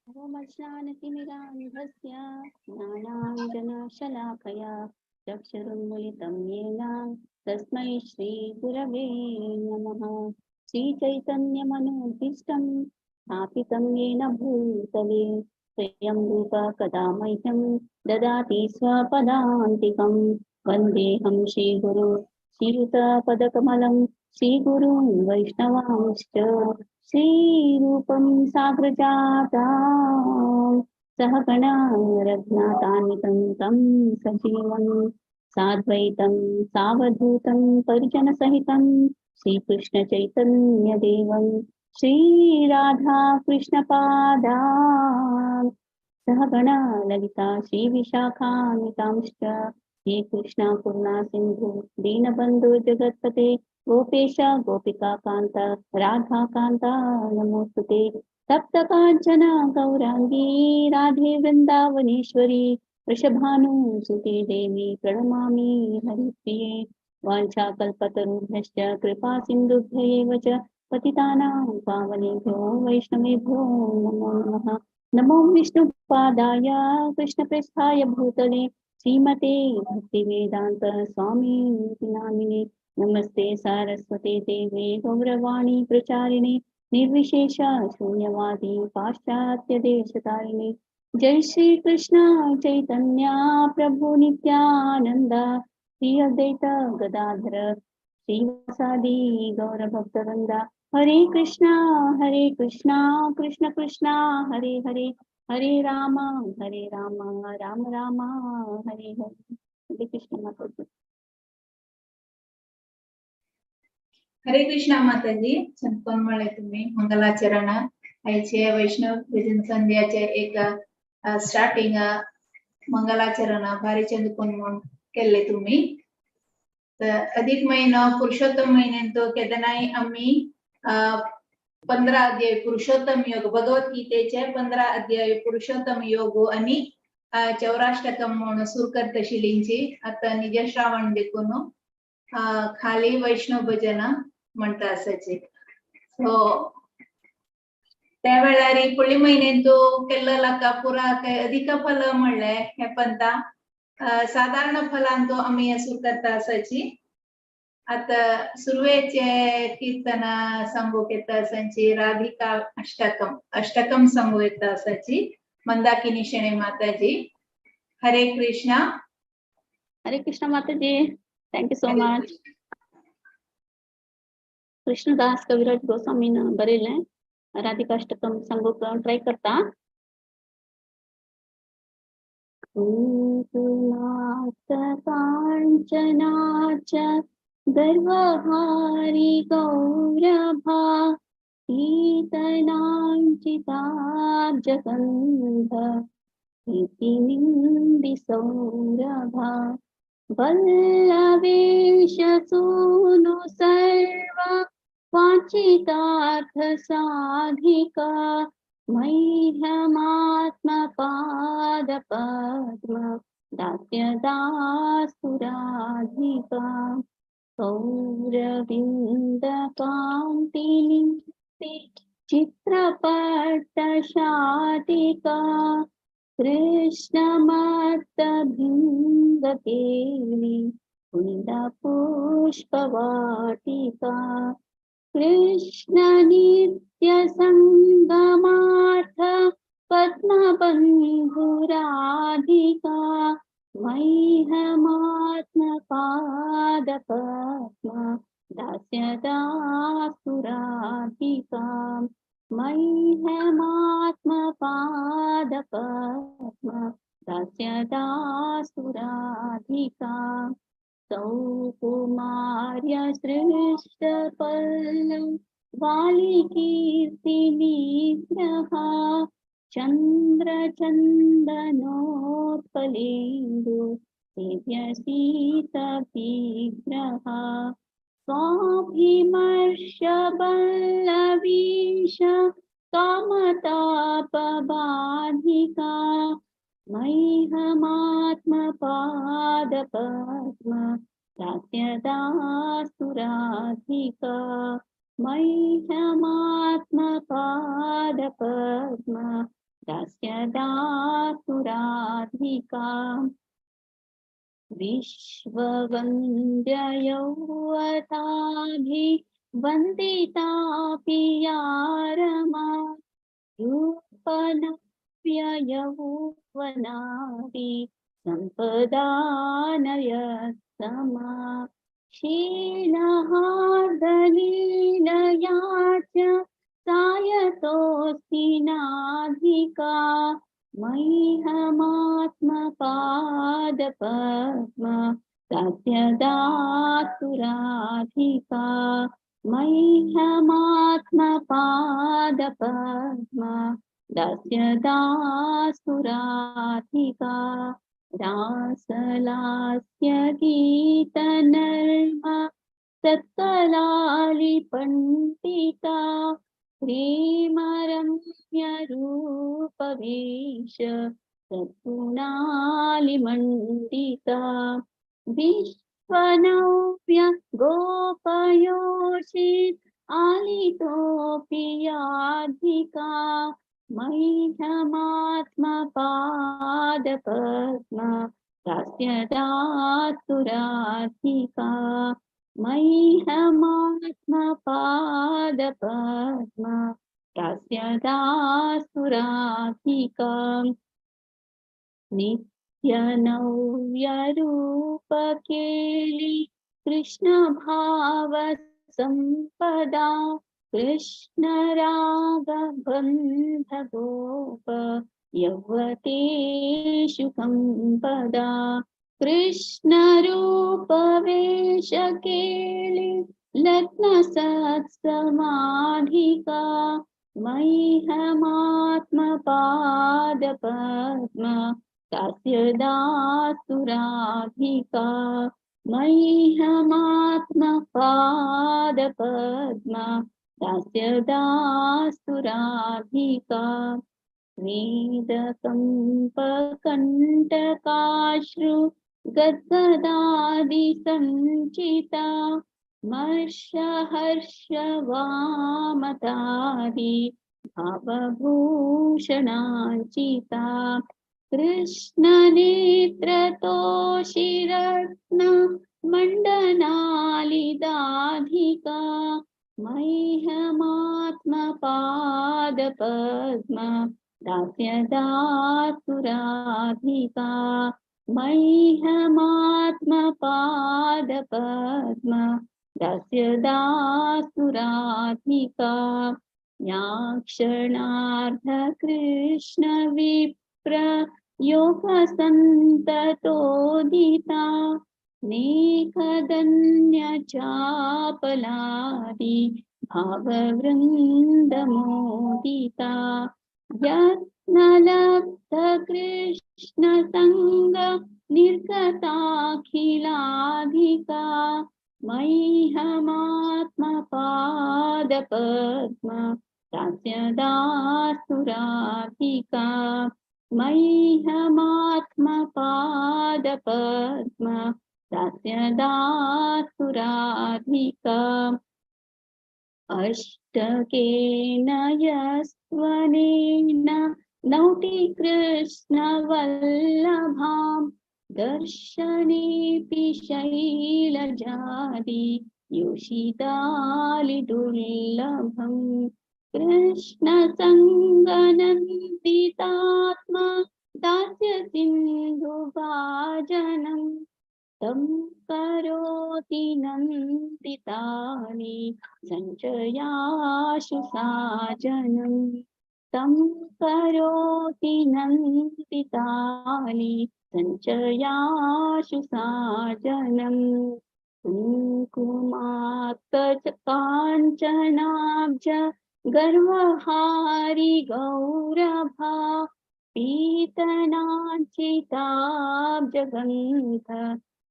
ओमज्ञानतिमिरान्धस्य ज्ञानाञ्जनशलाकया चक्षुरुन्मिलितं येन तस्मै श्रीगुरवे नमः। श्रीचैतन्यमनोभीष्टं स्थापितं येन भूतले स्वयं रूप कदा मह्यं ददाति स्वपदान्तिकं। वन्देऽहं श्रीगुरु श्रीयुतपदकमलं श्रीगुरून् वैष्णवांश्च। श्रीरूपं साग्रजातां सहगणा रघुनाथान्वितं तं सजीवं साद्वैतं सावधूतं परिजनसहितं श्रीकृष्णचैतन्यदेवं श्रीराधाकृष्णपादान् सहगणा ललिता श्रीविशाखान्वितांश्च। हे कृष्णा करुणा सिंधु दीनबंधु जगत्पते गोपेश गोपिका कांत राधा कांता नमोस्तुते। तप्त कांचना गौरांगी राधे वृंदावनेश्वरी वृषभानुसुते देवी प्रणमामि हरिप्रिये। वाञ्छाकल्पतरुभ्यश्च कृपा सिन्धुभ्य एव च पतितानां पावनेभ्यो वैष्णवेभ्यो नमो नमः। नमो विष्णुपादाय कृष्णप्रेष्ठाय भूतले श्रीमते भक्तिवेदांत स्वामी नामिने। नमस्ते सारस्वते देवे गौरवाणी प्रचारिणे निर्विशेष शून्यवादी पाश्चात्य देशतारिणे। जय श्री कृष्ण चैतन्य प्रभु नित्यानंद श्री अद्वैत गदाधर श्रीवासादि गौर भक्तवृंद। हरे कृष्णा कृष्ण कृष्णा हरे हरे, हरे राम राम राम हरे हरे। हरे कृष्ण माताजी। हरे कृष्णा माताजी, संपन्न म्हळ्ळे तुम्ही मंगलाचरण आयचे वैष्णव भजन संध्याचे एक स्टार्टिंग मंगलाचरण भारी चंदकोन म्हूण केल्ले तुम्ही। तर अधिक महिनो पुरुषोत्तम महिन्यांतो केदनाय आमी 15 अध्याय पुरुषोत्तम योग भगवद्गीतेचे 15 अध्याय पुरुषोत्तम योग आणि चौराष्टकम म्हणून सुरू करता शिलिंची। आता निज श्रावण देखून खाली वैष्णव भजन म्हणता असायचे। सो त्या वेळार फुडल्या म्हयन्यांतू केल्लो लाका पुरा काय अधिक फल म्हणले हे पंता साधारण फलांतो आमी सुरू करता असायची। आता सुरवेचे कीर्तन सांगूक येता असायची राधिका अष्टकम अष्टकम सांगू येता असायची मंदाकिनी शेणे माताजी। हरे कृष्णा। हरे कृष्णा माताजी, thank you so much. Krishnadas Kaviraj गोस्वामीन बरयलें राधिकाष्टकम सांगूक ट्राय करता। कांचनाच गर्वहारी गौरभा कीर्तनांचिताब्जगंध कीर्तिनिंदि सौरभा वल्लवेश सूनु सर्व वाञ्छितार्थ साधिका मह्यमात्म पाद पद्म दास्यदासुराधिका सौरविंद कांतिनि चित्रपट शाटिका कृष्णमत्त भिंगकेली कुंद पुष्पवाटिका कृष्ण नित्य संगमार्थ पद्मबंधुराधिका मह्यमात्म पाद पद्म दास्यदासुराधिका मह्यमात्म पाद पद्म दास्यदासुराधिका सौकुमार्य सृष्टपल्लव वालिकीर्ति निग्रहा चंद्र चंदनोत्पलेन्दु सेव्य सीत विग्रहा स्वाभिमर्श बल्लवीश कामताप बाधिका मह्यमात्म पाद पद्म दास्यदासुराधिका मह्यमात्म पाद पद्म दास्य दासुराधिका। विश्ववन्द्ययौवताभि वन्दिता पिया रमा रूपनव्ययौवनादि सम्पदानयत्समा। शीलहार्दलीलया च सायतोऽस्ति नाधिका मह्यमात्मपादपद्म दास्य दासुराधिका। मह्यमात्मपादपद्म दास्य दासुराधिका। रासलास्य गीतनर्म सत्कलालिपण्डिता प्रेमरम्यरूपवेश सद्गुणालिमण्डिता। विश्वनव्य गोपयोषित आलितोऽपि याधिका मह्यमात्मपादपद्म दास्य दासुराधिका। मह्यमात्मपादपद्म दास्य दासुराधिका। नित्यनव्यरूपकेलि कृष्णभावसम्पदा कृष्णरागबन्धगोप यौवतेषु सम्पदा। कृष्णरूपवेशकेलि लग्नसत्समाधिका मह्यमात्मपादपद्म दास्य दासुराधिका। मह्यमात्मपादपद्म दास्य दासुराधिका। वेदकम्पकण्टकाश्रु गद्गदादिसञ्चिता मर्षहर्षवामतादि भावभूषणाञ्चिता। कृष्णनेत्रतोषिरत्न मण्डनालिदाधिका मह्यमात्मपादपद्म दास्य दासुराधिका। मह्यमात्मपादपद्म दास्य दासुराधिका। याक्षणार्धकृष्णविप्र योगसन्ततोदिता मेघदन्यचापलादि भाववृन्दमोदिता। यत्नलब्धकृष्णसङ्ग निर्गताखिलाधिका मह्यमात्मपादपद्म दास्य दासुराधिका। मह्यमात्मपादपद्म दास्य दासुराधिका। अष्टकेन यस्त्वनेन नौति कृष्णवल्लभां दर्शनेऽपि शैलजादि योषितालिदुर्लभं। कृष्णसङ्गनन्दितात्मा दास्य सिन्धुभाजनं तं करोति नन्दितानि सञ्चयाशु साजनं। तं करोति नन्दितानि सञ्चयाशु साजनं। कुङ्कुमात्तकाञ्चनाब्ज गर्वहारि गौरभा पीतनाञ्चिताब्जगन्ध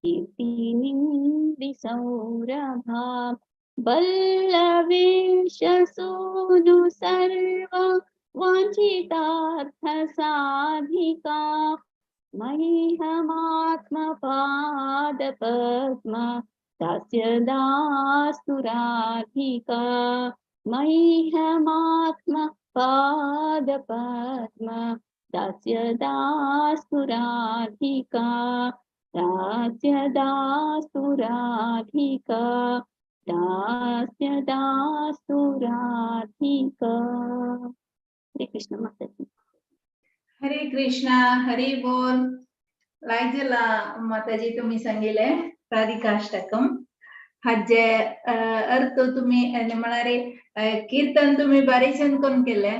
कीर्तिनिन्दिसौरभा। बल्लवेश सूनु सर्व वाञ्छितार्थसाधिका मह्यमात्मपादपद्म दास्य दासुराधिका। मह्यमात्मपादपद्म पाद पद्म दास्य दासु राधिका दास्य दासु राधिका दास्य दासु राधिका. हरे कृष्ण माताजी. हरे कृष्णा, हरी बोल. लायक माताजी, तुम्ही सांगितले राधिकाष्टकम हाजे अर्थ तुम्ही म्हणारे कीर्तन तुम्ही बारीक करून केले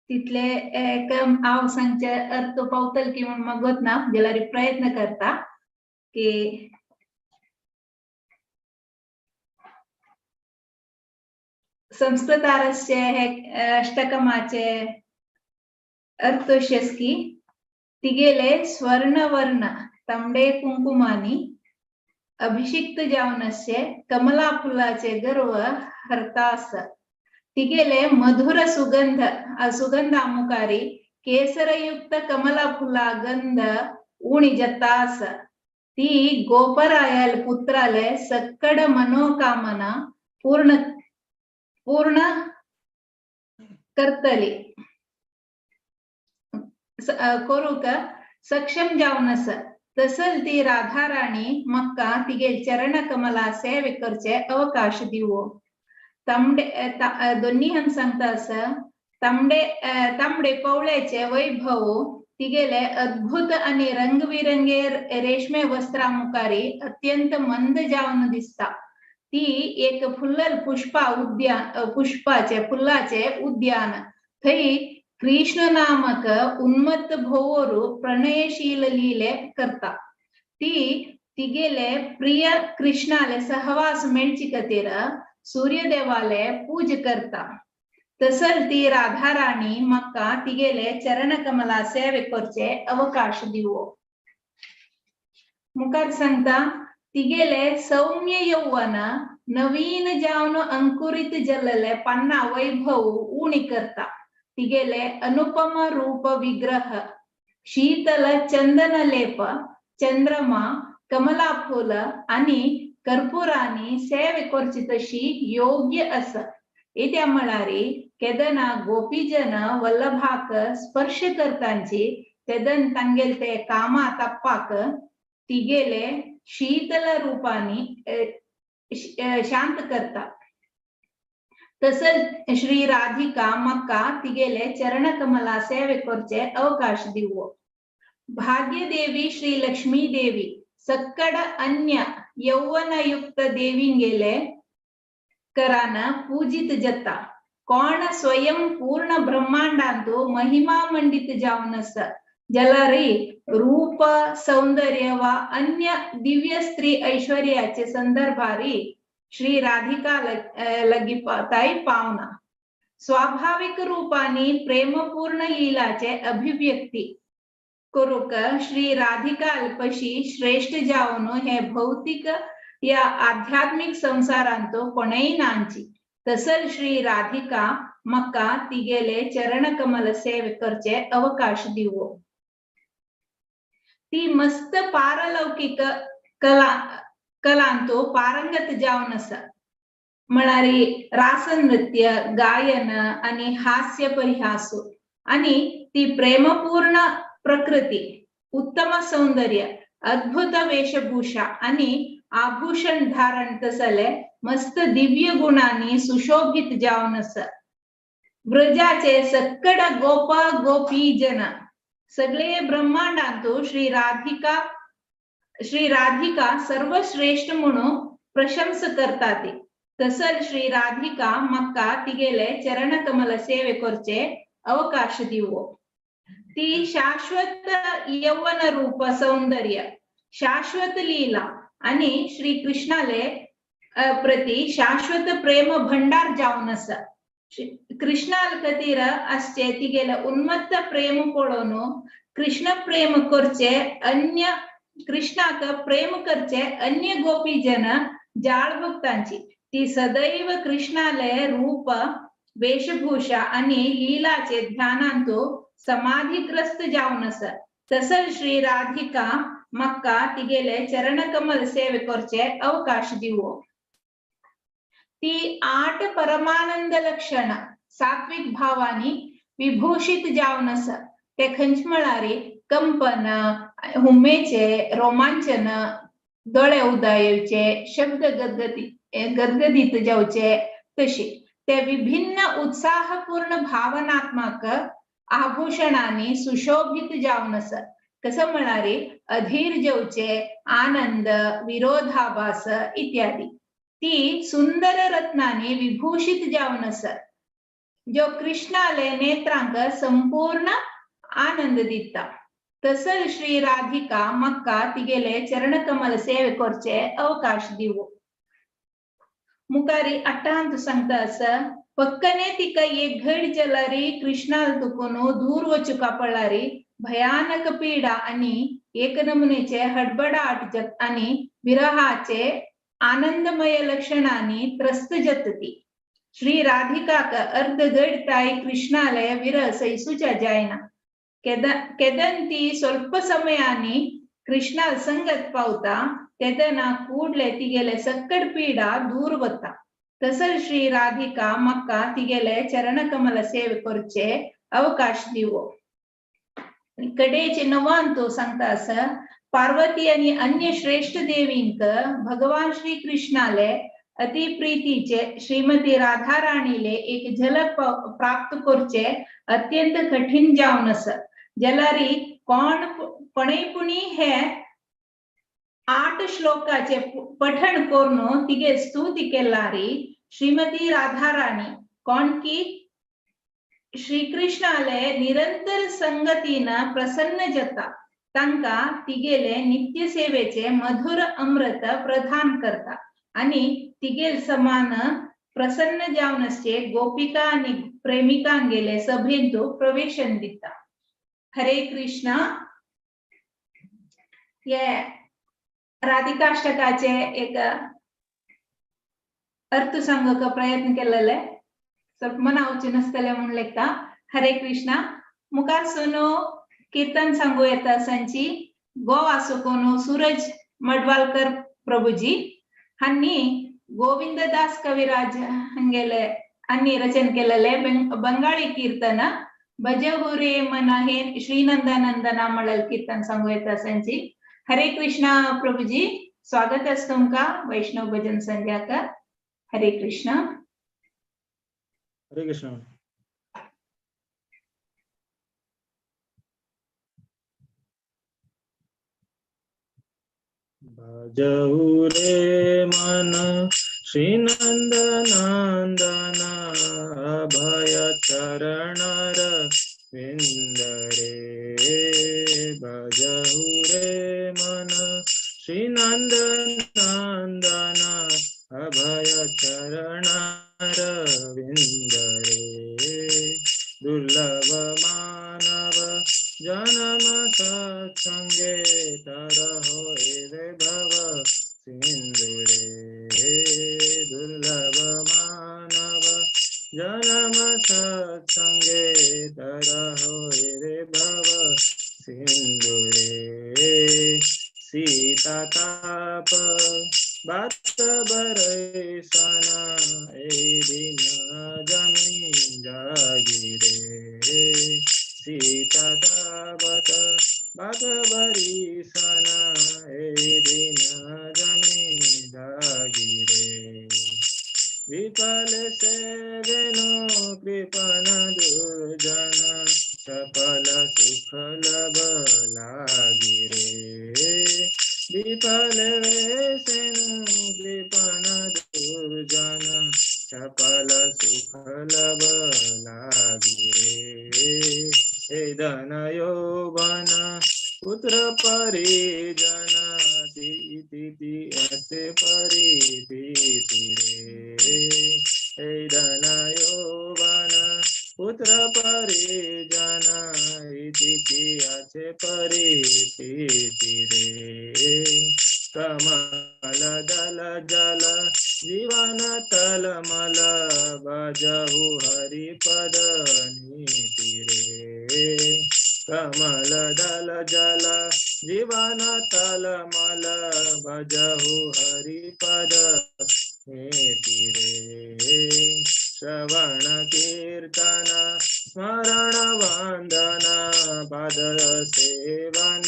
तितले एक हांव सांगचे अर्थ पावतल की म्हण म्हाका ना, जाल्यार प्रयत्न करता की संस्कृतारस्य हे अष्टकमाचे अर्थ अशेंच की तिगेले स्वर्णवर्ण तांबडे कुंकुमानी अभिषिक्त जावन आसचे कमला फुलाचे गर्व हरता आसा. तिगेले मधुर सुगंध सुगंधा मुखारी केसरयुक्त कमला फुला गंध उणी जता आसा. ती गोपरायाल पुत्राले सक्कड मनोकामना पूर्ण पूर्ण करतली करूक सक्षम जावन आसा. तसल ती राधाराणी मक्का तिगेल चरण कमला सेवे करचे अवकाश दिवो. तांबडे दोन्ही हम सांगता आसा तांबडे तांबडे पवळ्याचे वैभव तिगेले अद्भुत आणि रंगविरंगे रेशमे वस्त्रा मुखारी अत्यंत मंद जावन दिसता. ती एक फुल्लल पुष्पा उद्यान पुष्पाचे फुल्लाचे उद्यान थंय कृष्ण नामक उन्मत्त भोवरू प्रणयशील लीले करता. ती तिगेले प्रिय कृष्णाले सहवास मेळची खातीर सूर्यदेवाले पूज करता. तसल ती राधाराणी मक्का तिगेले चरण कमला सेवे करचे अवकाश दिवो. मुखार सांगता तिगेले सौम्य यौवन नवीन जावन अंकुरित जल्लले पन्ना वैभव उणी करता. तिगेले अनुपम रूप विग्रह शीतल चंदन लेप चंद्रमा कमला फूल आणि कर्पुरानी सेवे करची तशी योग्य अस. इत्या म्हळ्यार केदना गोपीजन वल्लभाक स्पर्श करतांची तेदन तांगेल ते कामा तप्पाक तिगेले शीतल रूपानी शांत करता. तसच श्री राधिका मक्का तिगेले चरण कमला सेवे करचे अवकाश दिवो. भाग्यदेवी श्री लक्ष्मी देवी सक्कड अन्य यौवनयुक्त देवींगेले करान पूजित जता. कोण स्वयं पूर्ण ब्रह्मांडांतु महिमा मंडित जावन जलारी रूप सौंदर्य वा अन्य दिव्य स्त्री ऐश्वर्याचे संदर्भारी श्री राधिका लगी ताई पावना. स्वाभाविक रूपानी प्रेमपूर्ण लीलाचे अभिव्यक्ती करूक श्री राधिका अल्पशी श्रेष्ठ जावन हे भौतिक या आध्यात्मिक संसारांतो कोणेय नांची. तसल श्री राधिका मक्का तिगेले चरण कमल सेवे करचे अवकाश दिवो. ती मस्त पारलौकिक कला कलांतो पारंगत जावन आसा. म्हळ्यार रासनृत्य गायन आणि हास्य परिहासु आणि ती प्रेमपूर्ण प्रकृती उत्तम सौंदर्य अद्भुत वेशभूषा आणि आभूषण धारण तसले मस्त दिव्य गुणांनी सुशोभित जावन आसा. ब्रजाचे सक्कड गोप गोपी जन सगळे ब्रह्मांडांतु श्री राधिका सर्वश्रेष्ठ म्हणून प्रशंसा करतात. तसल श्री राधिका मक्का तिगेले चरण कमल सेवे करचे अवकाश दिवो. ती शाश्वत यौवन रूप सौंदर्य शाश्वत लीला आणि श्री कृष्णाले प्रति शाश्वत प्रेम भंडार जावन आसा. कृष्णाल खातीर आसचे तिगेले उन्मत्त प्रेम पळोवन कृष्ण प्रेम करचे अन्य कृष्णाक प्रेम करचे अन्य गोपीजन जाळ भक्तांची ती सदैव कृष्णाले रूप वेशभूषा आणि लीलाचे ध्यानांतो समाधिग्रस्त जावन आसा. तसच श्री राधिका मक्का तिगेले चरण कमल सेवे करचे अवकाश दिवो. ती 8 परमानंद लक्षण सात्विक भावानी विभूषित जावन आसा. ते खंयचे म्हळ्यार कंपन, हुमेचे, रोमांचन, दोळे उदा येवचे, शब्द गदगदीत जावचे तशी ते विभिन्न उत्साहपूर्ण भावनात्मक आभूषणांनी सुशोभित जावन आसा. कसं म्हळ्यार अधीर जेवचे, आनंद, विरोधाभास इत्यादी. ती सुंदर रत्नांनी विभूषित जावन आसा, जो कृष्णाले नेत्रांक संपूर्ण आनंद दिता. तसं श्री राधिका मक्का तिगेले चरणकमल सेवे करचे अवकाश दिवो. मुखारी अट्टांत सांगता आसा, पक्कने तिका एक घड जलारी कृष्णाल तुकून दूर वचुका पडलारी भयानक पीडा आणि एक नमुनेचे हडबडाट आणि विरहाचे आनंदमय लक्षणांनी त्रस्त जतती. श्री राधिकाक अर्ध गडताय कृष्णाले विरह सैसूच्या जायना. केदंती ಸ್ವಲ್ಪ ಸಮಯಾನಿ ಕೃಷ್ಣ ಸಂಗತ್ पावता तेदना ಕೂಡ್ಲೆ तिगेले सक्कड पीडा दूर वता. तसं श्री राधिका मक्का तिगेले चरणकमल सेवे करचे अवकाश दिवो. कडेचे नवांतो सांगता आसा, पार्वती आणि अन्य श्रेष्ठ देवींक भगवान श्री कृष्णाले अति प्रीतीचे श्रीमती राधाराणीले एक झलक प्राप्त करचे अत्यंत कठीण जावन आसा. जलारी कोण कोणेपुणी हे 8 श्लोकाचे पठण करून तिगे स्तुती केलारी श्रीमती राधाराणी कोण की श्रीकृष्णाले निरंतर संगतीन प्रसन्न जाता, तांका तिगेले नित्य सेवेचे मधुर अमृत प्रदान करता आणि तिगेल समान प्रसन्न जावन आसचे गोपिका आणि प्रेमिकांगेले सभेंतु प्रवेशन दिता. हरे कृष्णा. हे राधिकाष्टकाचे एक अर्थ सांगूक प्रयत्न केलेले, ಸ್ವಲ್ಪ मनावचे नसतले म्हूण लेखता. हरे कृष्णा. मुखार सुनो कीर्तन सांगू येता संची गोवा सुकोनो सूरज मडवालकर प्रभुजी हांनी गोविंददास कविराज हंगेले हांनी रचन केलेले बंगाळी कीर्तन भजहुरे मन हे श्रीनंदनंदना म्हणलेले कीर्तन सांगू येता संची. हरे कृष्णा प्रभुजी, स्वागत आसा तुमकां वैष्णव भजन संध्याक. हरे कृष्णा. हरे कृष्णा. भजहु रे मन श्रीनंद नंदन अभय चरणर विंद रे. भजहु रे मन श्रीनंद नंदन अभय चरणर विंद रे. दुर्लभ मानव जन्म सत्संगे तरहो रे भव सिंधु रे. दुर्लभ मानव जन्म सत्संगे तरहो रे भव सिंधु रे. सीता ताप बात बरसना ए दिन जमी जागी रे. सीता तापत बात बरिसना ए दिन जमी जागी रे. विफल सेवेनो कृपण दुर्जन सफल सुख लब लागी रे. विफल सेनु कृपण दुर्जन सफल सुख लब लागी रे. हे धन यौवन पुत्र परिजन ती ती अते परिती रे. हे धन यौवन पुत्र परिजन इति कियाचे परिती रे. कमल दल जल जीवन तलमल भजहु हरिपद नीति रे. कमल दल जल जीवन तलमल भजहु हरिपद नीति रे. श्रवण कीर्तन स्मरण वंदन पद सेवन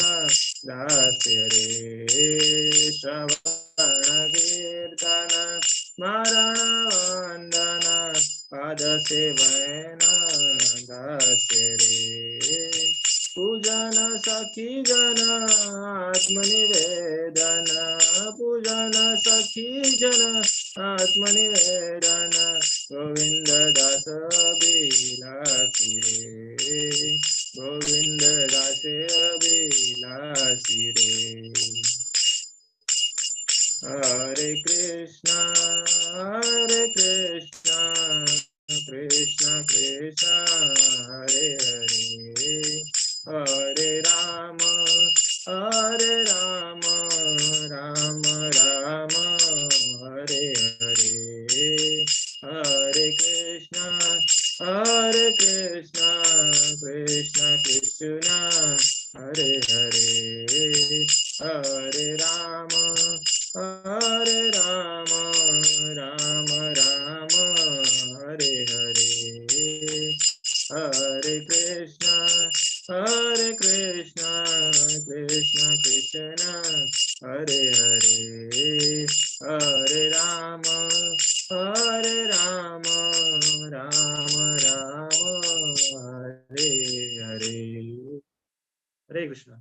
दास्य रे। श्रवण कीर्तन स्मरण वंदन पद सेवन दास्य रे। पूजन सखी जन आत्मनिवेदन, पूजन सखी जन आत्मनिवेदन, गोविंद दास अभिलाषी रे, गोविंद दास अभिलाषी रे। हरे कृष्णा हरे कृष्णा कृष्ण कृष्ण हरे हरे, हरे राम हरे राम राम राम हरे हरे, हरे कृष्णा हरे कृष्णा कृष्ण कृष्ण हरे हरे, हरे राम हरे राम राम राम हरे हरे, हरे कृष्णा हरे कृष्णा कृष्ण कृष्ण हरे हरे, हरे राम हरे राम राम राम हरे हरे। हरे कृष्णा।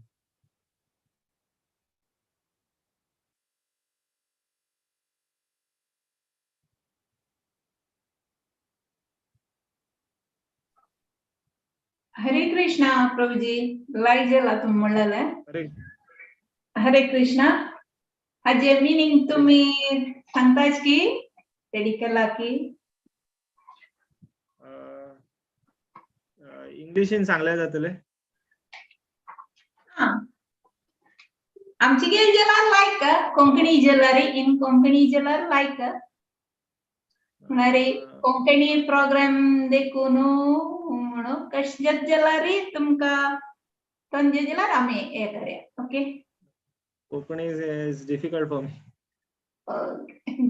हरे कृष्णा प्रभुजी, लाईक जाला तुम्ही म्हणलेलं। हरे हरे कृष्णा। हाजे मिनिंग तुम्ही सांगताच की रेडी केला की? इंग्लिशीन सांगले जातले? हा, आमची गेल जेलार लायक कोंकणी जेलारी इन कोंकणी जेलार लायक म्हणारे कोंकणी प्रोग्राम देखून म्हणून कशे जेलारी तुमका तंजे जेलार आमी हे करया। Okay, Konkani is difficult for me.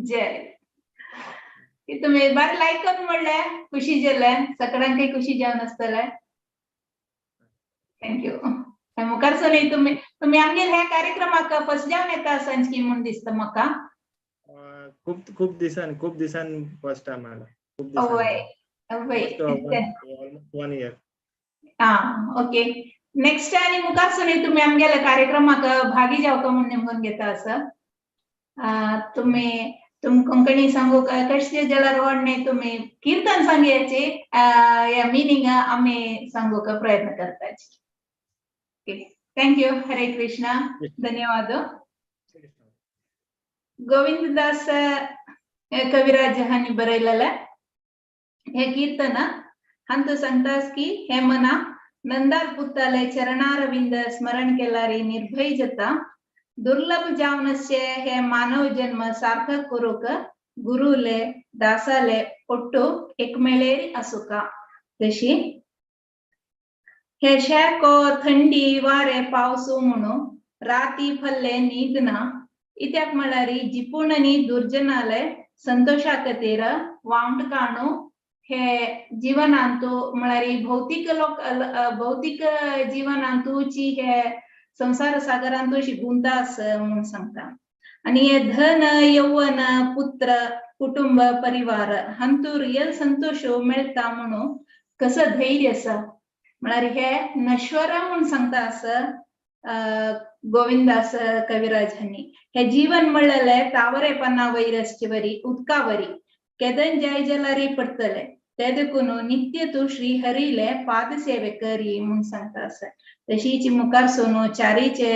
जय की तुम्ही बार लायक म्हणले खुशी जाले, सगळ्यांकय खुशी जावन आसतले। Thank you. मुखार सर तुम्ही तुम्ही आमगेर ह्या कार्यक्रमाक फर्स्ट जावन येता सांजकी म्हूण दिसता म्हाका। खूप खूप दिसान, खूप दिसान फर्स्ट टाइम आला। खूप हय दिसान, 1 इयर। हा, ओके। नेक्स्ट आनी मुखार सर तुम्ही आमगेल्या कार्यक्रमाक भागी जावका म्हूण नेमून घेता आसा। तुम्ही तुम कोंकणी सांगू कशें जाल्यार व्हडलें तुम्ही कीर्तन सांगयाचे या मिनिंग आमी सांगूक प्रयत्न करताची। Okay, thank you. Hare Krishna, धन्यवाद। गोविंददास कविराज हांणी बरयलेलें हे कीर्तन हांतू सांगतास की हे मना नंदाल पुत्ताले चरणारविंद स्मरण केलारी निर्भय जता, दुर्लभ जावनस्य हे मानव जन्म सार्थक करूक गुरुले दासाले ಒಟ್ಟು एकमेळेरी असुका। तशी हे शेको थंडी वारे पावसू म्हणू राती फल्ले न्हीद ना, इत्याक म्हळ्यारी जिपूणनी दुर्जनाले संतोषा खातीर वावंट काणू हे जीवनांतू म्हळ्यारी भौतिक लोक भौतिक जीवनांतूची हे संसार सागरांतू गुंता आस म्हणून सांगता। आनी हे धन यौवन पुत्र कुटुंब परिवार हांतू रियल संतोष मेळटा म्हणून कसं धैर्य आसा म्हळ्यार हे नश्वर म्हूण सांगता आसा गोविंदास कविराज हांणी। हे जीवन म्हणलेले तावरेपणा वैरसचे वरी उदका वरी केदन जाय जाल्यार पडटले, ते देखून नित्य तूं श्री हरीले पादसेवे करी म्हूण सांगता आसा। तशीच मुखार सोनू चारीचे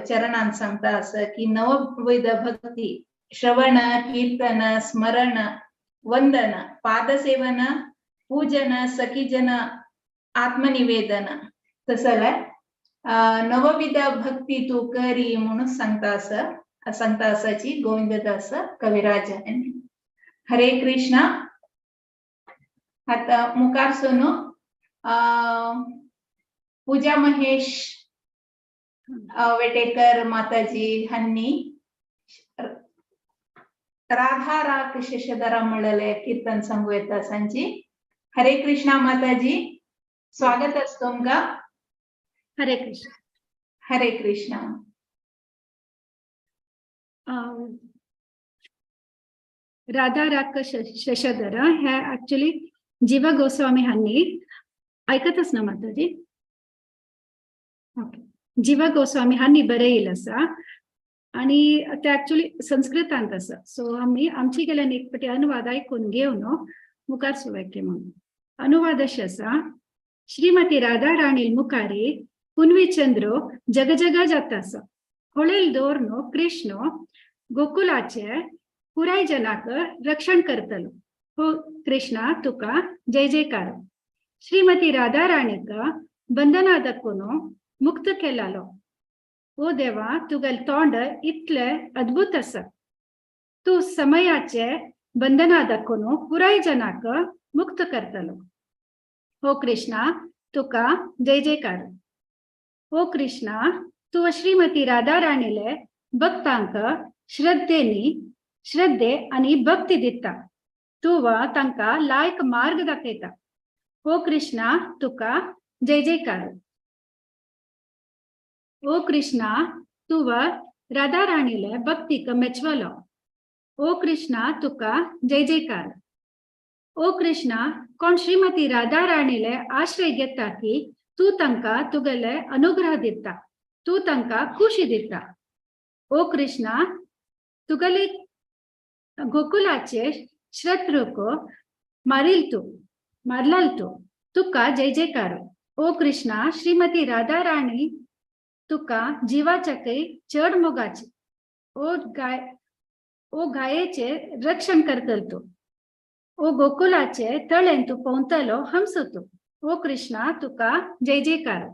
चरणान सांगता आसा की नवविध भक्ती श्रवण कीर्तन स्मरण वंदन पादसेवन पूजन सखीजन आत्मनिवेदन तसले नवविध भक्ती तू करी म्हणून सांगता आसा, सांगता आसाची गोविंददास कविराज। हरे कृष्णा। आता मुखार सोनू पूजा महेश वेटेकर माताजी हांणी राधा राग शशधरा म्हणलेले कीर्तन सांगू येता सांची। हरे कृष्णा माताजी, स्वागत आसा तुमकां. हरे कृष्ण. हरे कृष्णा. राधा राक शशधर हे ऍक्च्युली जीवा गोस्वामी हांणी, ऐकतच ना माताजी? ओके. जीवा गोस्वामी हांणी बरयिल्लें आसा आणि ते ऍक्च्युली संस्कृतांत आसा. सो आमी आमची गेल्यान एक पटी अनुवाद आयकून घेवन मुखार सुरवात म्हणून. अनुवाद अशें आसा. श्रीमती राधा राणी मुखारी पुनवी चंद्र जगजगा जाता आसा. होळेल दवरनो कृष्ण गोकुलाचे पुराय जनाक रक्षण करतलो. हो कृष्णा, तुका जय जयकार. श्रीमती राधा राणीक बंधनादकुनो मुक्त केलालो. ओ देवा, तुगेल तोंड इतले अद्भुत आसा. तूं समयाचे बंधनादकुनो पुराय जनाक मुक्त करतलो. हो कृष्णा, तुका जय जयकार. ओ कृष्णा, तूं श्रीमती राधा राणीले भक्तांक श्रद्धेनी श्रद्धे आनी भक्ती दिता. तूं वा तांकां लायक मार्ग दाखयता. ओ कृष्णा, तुका जय जयकार. ओ कृष्णा, तूं राधा राणीले भक्तीक मेचवलो. ओ कृष्णा, तुका जय जयकार. ओ कृष्णा, कोण श्रीमती राधा राणीले आश्रय घेता की तूं तांकां तुगेले अनुग्रह दिता. तूं तांकां खुशी दिता. ओ कृष्णा, तुगेली गोकुलाचे शत्रूक मारील तूं, मारलाल तूं. तुका जय जयकार. ओ कृष्णा, श्रीमती राधा राणी तुका जिवाच्याकय चड मोगाची. ओ गाय, ओ गायेचे रक्षण करतल तूं. ओ गोकुलाचे तळेन तूं पोंवतलो हंस तूं. ओ कृष्णा, तुका जय जयकार.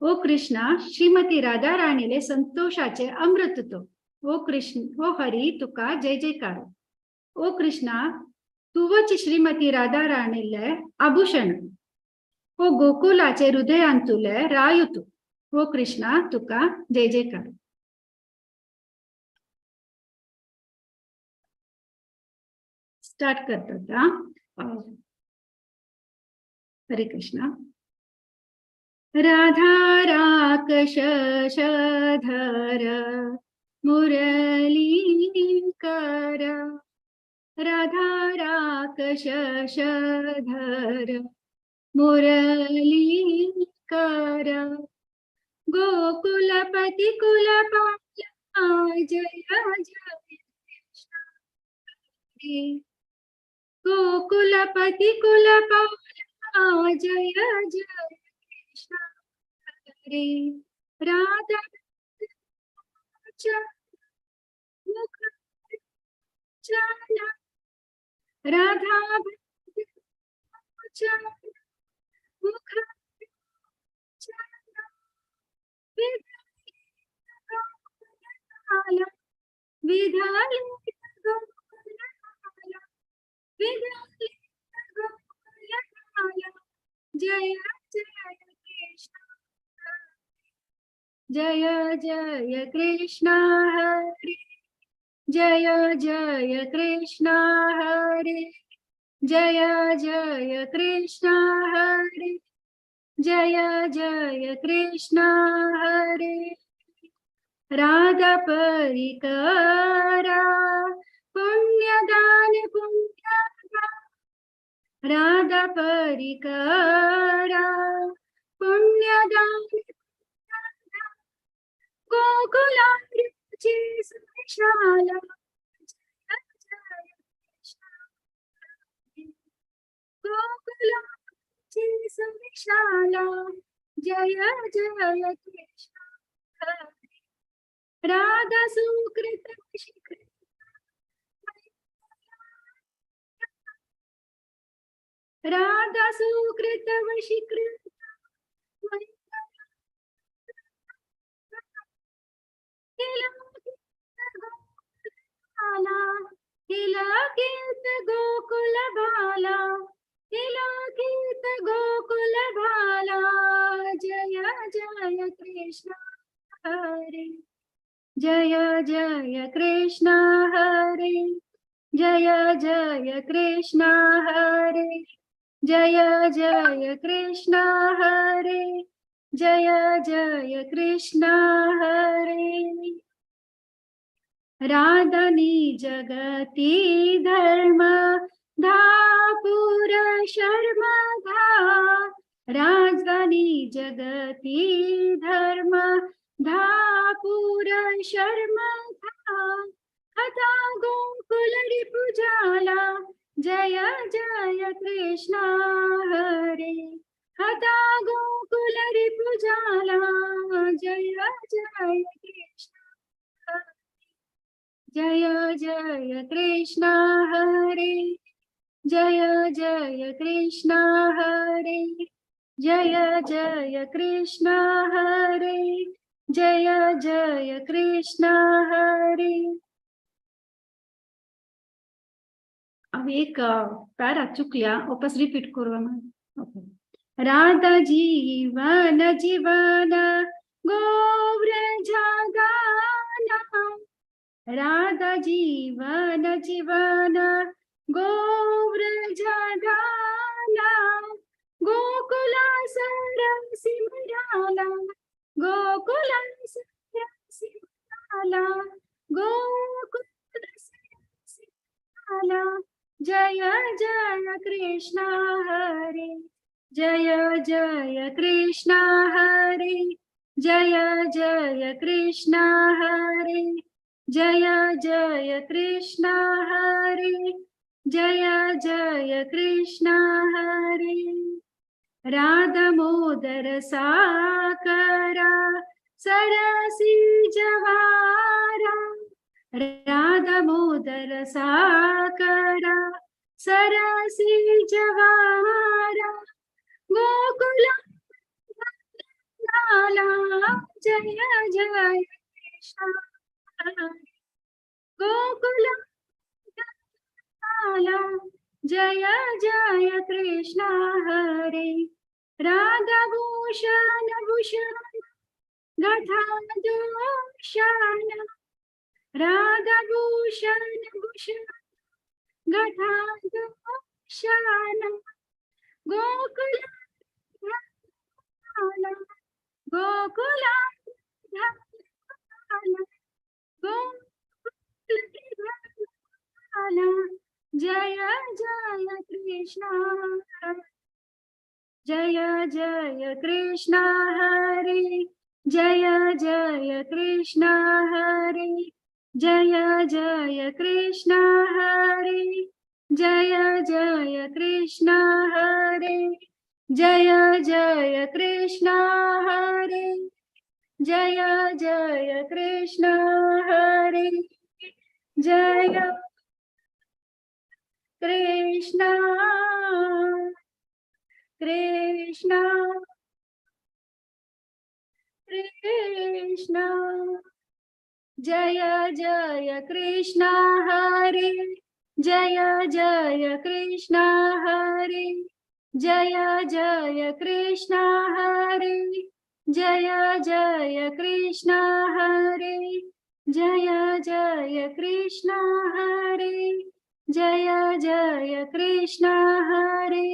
ओ कृष्णा, श्रीमती राधा राणीले संतोषाचे अमृत तूं. ओ कृष्ण, ओ हरी, तुका जय जयकार. ओ कृष्णा, तुवच श्रीमती राधा राणीले आभूषण. ओ गोकुलाचे हृदयांतुले रायु तूं. ओ कृष्णा, तुका जय जयकार. स्टार्ट करतात. हरे कृष्णा. राधा राक शशधर मुरलीकर, राधा राक शशधर मुरलीकर, गोकुलपति कुलपाल जय जय कृष्ण हरे. गोकुलपति कुलपाल जय जय कृष्ण हरे. राधा मुख चला, राधा मुख चला, विधाले गोकुलबाला, विधाले गोकुलबाला, जय जय कृष्ण, जय जय कृष्ण हरे, जय जय कृष्ण हरे, जय जय कृष्ण हरे, जय जय कृष्ण हरे. राधा परिकरा पुण्यदान पुण्यदान, राधा परिकरा पुण्यदान, गोकुलाची सुविशाला, जय जय कृष्ण. गोकुलाची सुविशाला, जय जय कृष्ण. राधा सुकृत वशीकृत, राधा सुकृत वशीकृत, तिलकित गोकुल बाला, तिलकित गोकुल बाला, जय जय कृष्ण हरे, जय जय कृष्ण हरे, जय जय कृष्ण हरे, जय जय कृष्ण हरे, जय जय कृष्ण हरे। राधनी जगती धर्म धापुर शर्मधा, राजधानी जगती धर्म धापुर शर्मधा, हता गोकुल रिपुजाला, जय जय कृष्ण हरे, हता गोकुल रिपुजाला, जय जय कृष्ण, जय जय कृष्ण हरे, जय जय कृष्ण हरे, जय जय कृष्ण हरे, जय जय कृष्ण हरे। अब एक पैरा चुकल्या, वापस रिपीट करू ओके। राधा जीवन जीवन गोव्रजागाना, राधा जीवन जीवन गोव्रजागाना, गोकुला सरसिमराला, गोकुला सरसिमराला, गोकुल सरसिमराला, जय जय कृष्ण हरे, जय जय कृष्ण हरे, जय जय कृष्ण हरे, जय जय कृष्ण हरे, जय जय कृष्ण हरे। राधा मोदर साकरा सरसी जवारा, राधा मोदर साकरा सरसी जवारा, गोकुल लाला, जय जय कृष्ण, गोकुल लाला, जय जय कृष्ण हरे। राधा भूषण भूषण गधा दोषण, राधा भूषण भूषण गधा दोषण, गोकुल लाला, गोकुल लाला, गोकुल लाला, जय जय कृष्ण, जय जय कृष्ण हरे, जय जय कृष्ण हरे, जय जय कृष्ण हरे, जय जय कृष्ण हरे, जय जय कृष्ण हरे, जय जय कृष्ण हरे, जय कृष्ण कृष्ण कृष्ण, जय जय कृष्ण हरे, जय जय कृष्ण हरे, जय जय कृष्ण हरे, जय जय कृष्ण हरे, जय जय कृष्ण हरे, जय जय कृष्ण हरे,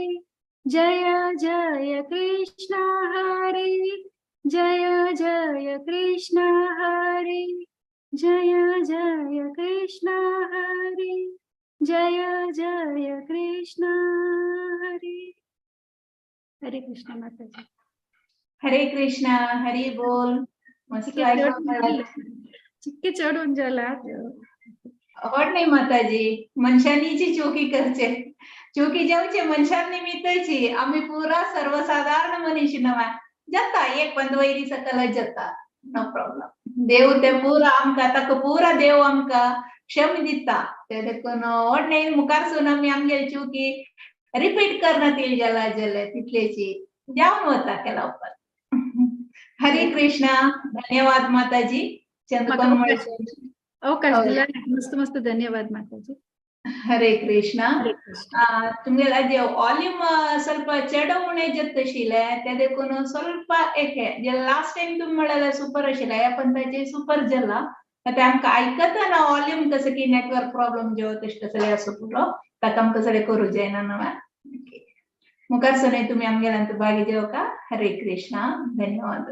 जय जय कृष्ण हरे, जय जय कृष्ण हरे, जय जय कृष्ण हरे, जय जय कृष्ण हरे। हरे कृष्ण माताजी। हरे कृष्ण, हरी बोल। मस्त चिक्के चढून जाला। आवड नाही माताजी, मनशांनीची चोकी करचे, चोकी जावचे मनशां निमित्तची। आम्ही पुरा सर्वसाधारण मनीष नवा जाता, एक पंदवैरी सकल जाता, नो प्रॉब्लम। देव ते पुरा आमकां ताका पुरा देव आमकां क्षम दिता, ते देखून व्हड न्ही मुखारसून आमी आमगेली चुकी रिपीट करना ती जाला जाल्यार तितलेची जावन वता केला उपरांत। हरे कृष्णा, धन्यवाद माताजी। चंद्रकोण अवकाश दिला, मस्त मस्त धन्यवाद माताजी। हरे कृष्णा। तुमगेला जे वॉल्यूम ಸ್ವಲ್ಪ चड उणे जत्तशिले ते देखून ಸ್ವಲ್ಪ एके जे लास्ट टाइम तुम्ही म्हळ्यार सुपर आशिल्ले, ह्या पंथाचे सुपर जाला। ते आमकां आयकतना वॉल्यूम कसं की नेटवर्क प्रॉब्लेम जेव तशें सगळें असो पुरो ताका आमकां सगळें करूं जायना ना. मुखार सर तुम्ही आमगेल्यांत भागी जेवका. हरे कृष्णा, धन्यवाद.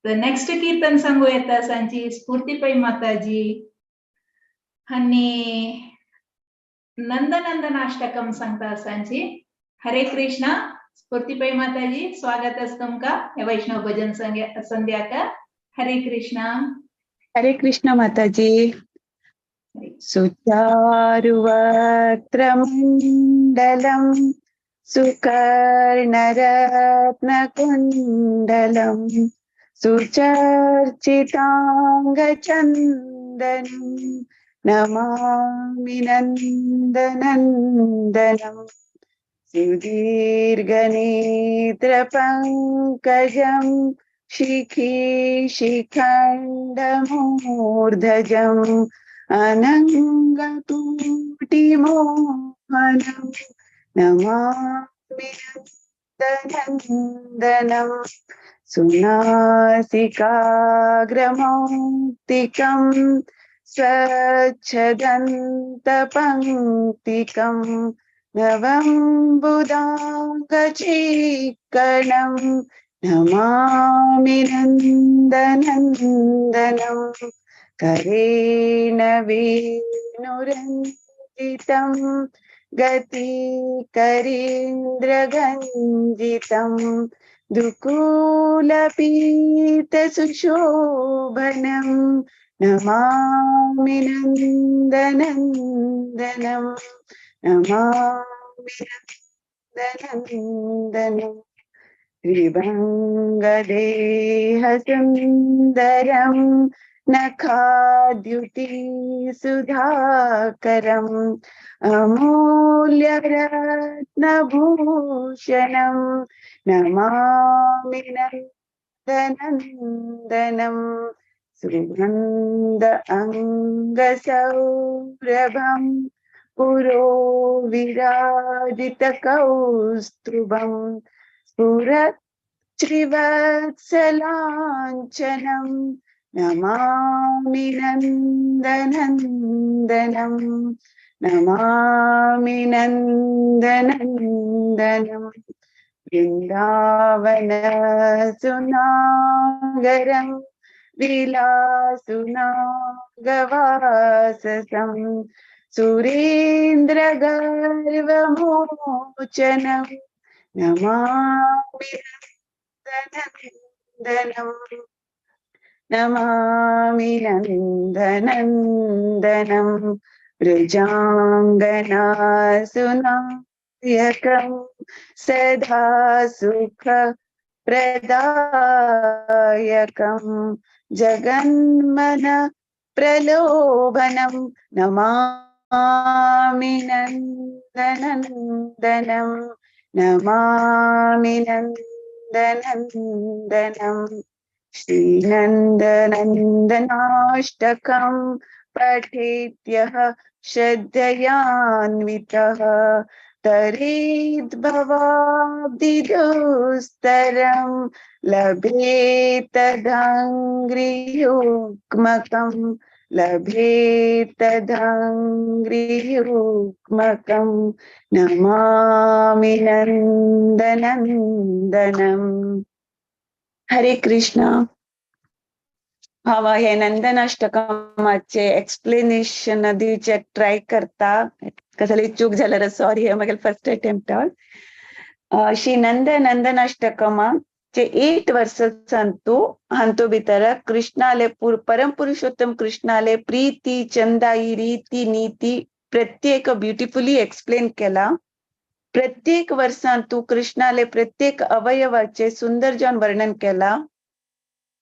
तर नेक्स्ट कीर्तन सांगू येता सांची स्फूर्ती पै माताजी आणि नंदनंदनाष्टकम सांगता सांची. हरे कृष्णा स्फूर्ती पै माताजी, स्वागत आहे तुमका वैष्णव भजन संध्याका. हरे कृष्णा. हरे कृष्ण माताजी. सुचारुवक्त्रमण्डलं सुकर्णरत्नकुण्डलं सुचर्चिताङ्गचन्दनं नमामि नन्दनन्दनं. सुदीर्घनेत्रपङ्कजं शिखी शिखण्डमूर्धजम् अनङ्गकोटिमोहनं नमामि नन्दनन्दनं. सुनासिकाग्रमौक्तिकं स्वच्छदन्तपङ्क्तिकं नवम्बुदाङ्गचीकणं नमामि नन्दनन्दनं. करेण वेणुरञ्जितं गतिकरीन्द्रगञ्जितं दुकूलपीतसुशोभनं नमामि नन्दनन्दनं. नमामि नन्दनन्दनं. त्रिभङ्गदेहसुन्दरं नखाद्युतिसुधाकरम् अमूल्यरत्नभूषणं नमामि नन्दनन्दनं. सुगन्ध अङ्गसौरभं पुरो विराजितकौस्तुभं स्फुरत् श्रीवत्सलाञ्छनं नमामि नन्दनन्दनं. नमामि नन्दनन्दनं. वृन्दावन सुनागरं विलासुनागवाससं सुरेन्द्रगर्वमोचनं नमामि नन्दनन्दनं. नमामि नन्दनन्दनं. वृजाङ्गना सुनायकं सदा सुख प्रदायकं जगन्मन प्रलोभनं नमामि नन्दनन्दनं. नमामि नन्दनन्दनं. श्रीनन्दनन्दनाष्टकं पठेत्यः श्रद्धयान्वितः तरेद्भवाब्धिदुस्तरं लभेतदङ्घ्रियुग्मकं लभेतदङ्घ्रियुग्मकं नमामि नन्दनन्दनम्. हरे कृष्ण. हांव हे नंदनाष्टकमाचे एक्सप्लेनेशन दिवचे ट्राय करता. कसली चूक जाल्यार सॉरी, हे म्हगेले फर्स्ट अटेम्प्ट. श्री नंद नंदनाष्टकमाचे 8 वर्सेस अंतू हांतू भितर कृष्णाले परम पुरुषोत्तम कृष्णाले प्रीती चंदाई रीती नीती प्रत्येक ब्युटिफुली एक्सप्लेन केला. प्रत्येक वर्सांतू कृष्णाले प्रत्येक अवयवाचे सुंदर जावन वर्णन केला.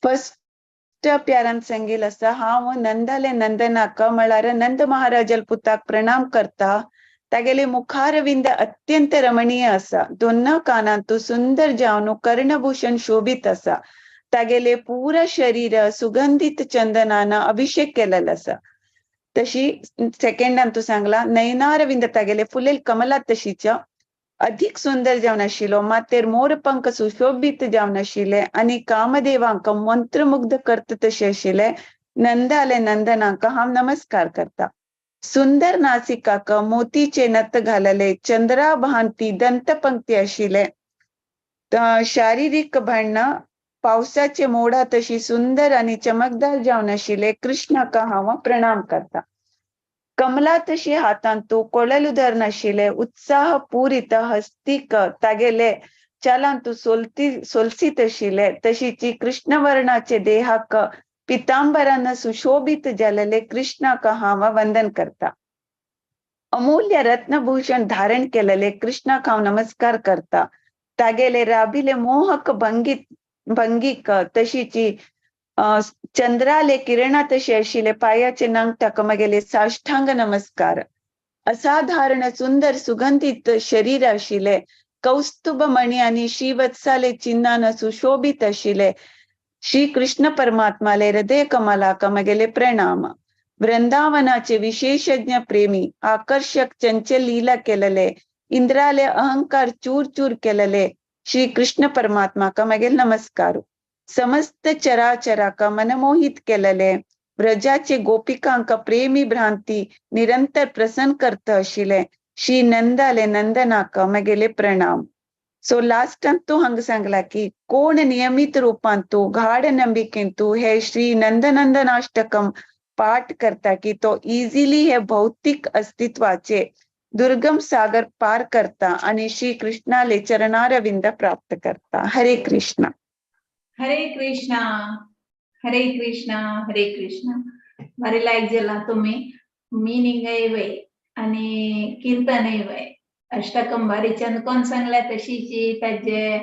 फर्स्ट प्यारान सांगेल आसा, हांव नंदाले नंदनाक म्हळ्यार नंद महाराजाल पुताक प्रणाम करता. तागेले मुखारविंद अत्यंत रमणीय आसा. दोन कानांतू सुंदर जावन कर्णभूषण शोभित आसा. तागेले पुरा शरीर सुगंधित चंदनान अभिषेक केलेलो आसा. तशी सेकंडान तू सांगला नयनारविंद तागेले फुलेल कमला तशीच अधिक सुंदर जावन आशिल्लो. मातेर मोरपंख सुशोभित जावन आशिल्ले आनी कामदेवांक मंत्रमुग्ध करता तशें आशिल्ले. नंदाले नंदनाक हांव नमस्कार करता. सुंदर नासिकाक मोतीचे नथ घालले, चंद्रा भांती दंतपंक्ती आशिल्ले, शारीरिक भांडण पावसाचे मोडा तशी सुंदर आणि चमकदार जावन आशिल्ले कृष्णाक हांव प्रणाम करता. कमला तशी हातांतु कोळलू धरून आशिल्ले, उत्साह पूरित हस्तिक तागेले चालांतु सोलसीत आशिल्ले तशीची कृष्णवर्णाचे देहाक पितांबरान सुशोभित जालेले कृष्णाक हांव वंदन करता. अमूल्य रत्नभूषण धारण केलेले कृष्णाक हांव नमस्कार करता. तागेले राबिले मोहक भंगीक तशीची चंद्राले किरणा तशी आशिल्ले पायाचे नांगटाक मगेले साष्टांग नमस्कार. असाधारण सुंदर सुगंधित शरीर आशिल्ले, कौस्तुभ मणि आणि श्रीवत्साले चिन्हान सुशोभित आशिल्ले श्री कृष्ण परमात्माले हृदय कमलाक मगेले प्रणाम. वृंदावनाचे विशेषज्ञ प्रेमी, आकर्षक चंचल लीला केलेले, इंद्राले अहंकार चूर चूर केलेले श्री कृष्ण परमात्मा का मगेल नमस्कार. समस्त चराचराका मनमोहित केलेले, व्रजाचे गोपिकांक प्रेमी भ्रांती निरंतर प्रसन्न करत आशिल्ले श्री नंदाले नंदनाक मगेले प्रणाम. सो लास्टान तू हांगा सांगला की कोण नियमित रूपान तू गाढ नंबिकेन तू हे श्री नंदनंदनाष्टकम पाठ करता की तो इझिली हे भौतिक अस्तित्वाचे दुर्गम सागर पार करता आणि श्री कृष्णाले चरणारविंद प्राप्त करता. हरे कृष्णा. हरे कृष्णा, हरे कृष्णा, हरे कृष्णा. भारी लायक जाला तुम्ही मिनिंगय वय आणि कीर्तनय वय. अष्टकम भारी चंद कोण सांगल्या तशीची ताजे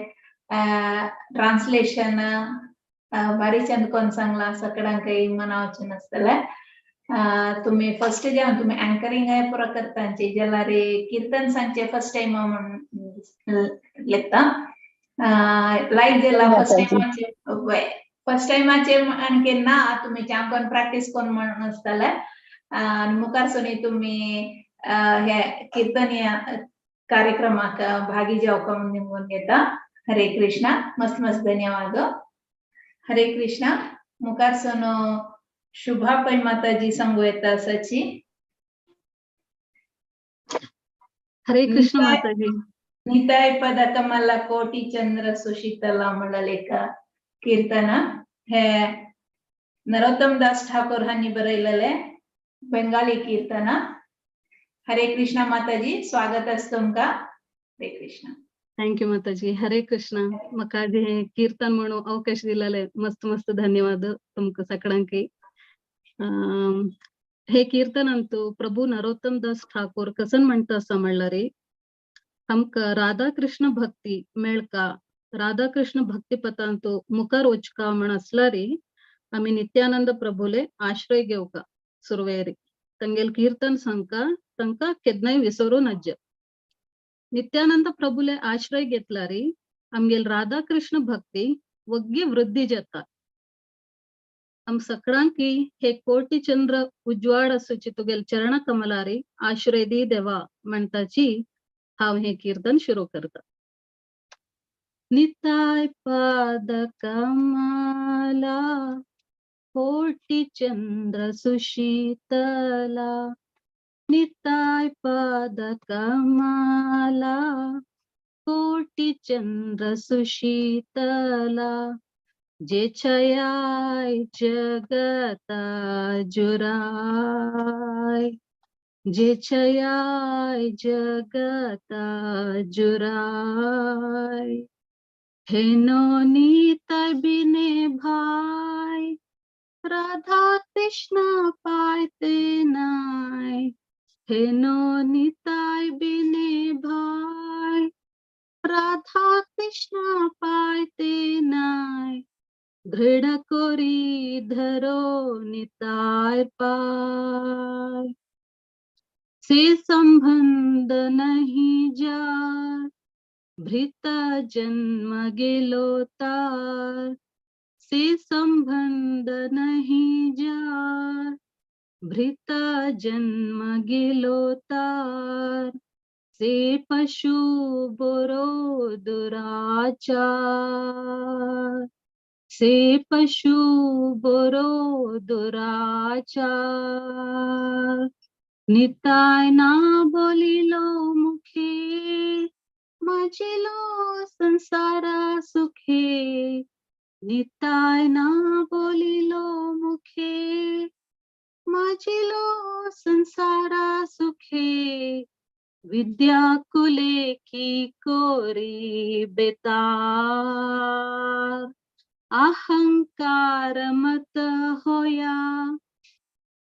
ट्रान्सलेशन भारी चंद कोण सांगला सगळ्यांकय मनावचें नासतलें. तुम्ही फर्स्ट जेव्हा तुम्ही अँकरिंग आहे पुरा करतांचे जाल्यार कीर्तन सांगचे फर्स्ट टाइम म्हणून लेखता लायक जाला फर्स्ट टायमाचे फर्स्ट टायमाचे आणखी ना तुम्ही चांगून प्रॅक्टीस कोण म्हणून आसतले आनी मुखार सुनी तुम्ही हे कीर्तन कार्यक्रमाक भागी जावपा म्हणून निमगून घेता. हरे कृष्णा. मस्त मस्त धन्यवाद. हरे कृष्णा. मुखार सून शुभा पै माताजी सांगू येता आसाची. हरे कृष्ण माताजी. निताय पद कमला कोटी चंद्र सुशीतला म्हणलेक कीर्तन हे नरोत्तम दास ठाकूर हांणी बरयलेले बेंगाली कीर्तन. हरे कृष्णा माताजी, स्वागत आसा तुमकां. हरे कृष्णा. Thank you माताजी. हरे कृष्णा. म्हाका हे कीर्तन म्हणून अवकाश दिलेले मस्त मस्त धन्यवाद तुमकां सगळ्यांकी. हे कीर्तन अंतू प्रभू नरोत्तम दास ठाकूर कसन म्हणता आसा म्हणल्यार आमकां राधा कृष्ण भक्ती मेळका, राधा कृष्ण भक्ती पथांतू मुखार वचका म्हण आसल्यार आमी नित्यानंद प्रभुले आश्रय घेवका सुरवेरी तंगेल कीर्तन सांगका तांकां केन्नाय विसरू नज्ज. नित्यानंद प्रभुले आश्रय घेतल्यार आमगेल राधा कृष्ण भक्ती वग्गी वृद्धी जाता. आम सगळ्यांकी हे कोटी चंद्र उजवाड आसूची तुगेल चरण कमलारी आश्रय दी देवा म्हणताची हांव हे कीर्तन सुरू करता. निताय पाद कमला कोटी चंद्र सुशीतला, निताय पाद कमला कोटी चंद्र सुशीतला, जे छयाय जगता जुराय, जे छयाय जगता जुराय, हेनो निताय बिने भाई राधा कृष्ण पायते नाय, हेनो निताय बिने भाई राधा कृष्ण पायते नाय, दृढ़ कोरी धरो निताय पाय, से संबंध नहीं जार भृता जन्म गेलो तार, से संबंध नहीं जार भृता जन्म गेलो तार, से पशु बोरो दुराचार। से पशु बोरो दुराचार। निताय ना बोलिलो मुखे माजिलो संसारा सुखे। निताय ना बोलिलो मुखे माजिलो संसारा सुखे। विद्या कुले की कोरी बेतार अहंकार मत होया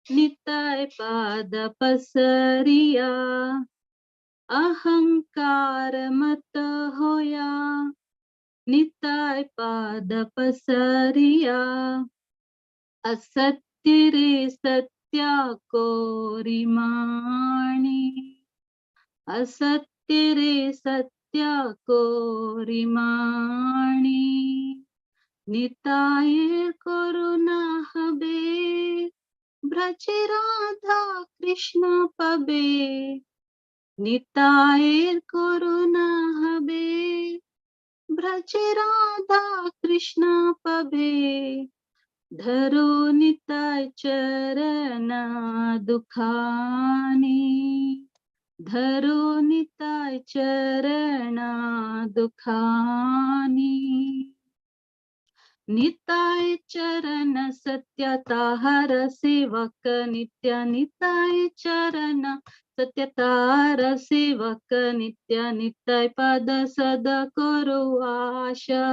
निताय पाद पसरिया। अहंकार मत होया निताय पाद पसरिया। असत्य रे सत्या कोरी माणी असत्य रे सत्या कोरी माणी। निताय करुणा हबे ब्रज राधा कृष्ण पबे। निताय करुणा हबे ब्रज राधा कृष्ण पबे। धरो निताय चरण दुखानी धरो निताय चरण दुखानी। निताय चरण सत्य ताहर सेवक नित्य निताय चरण सत्य तार सेवक नित्य निताय पद सदा करो आशा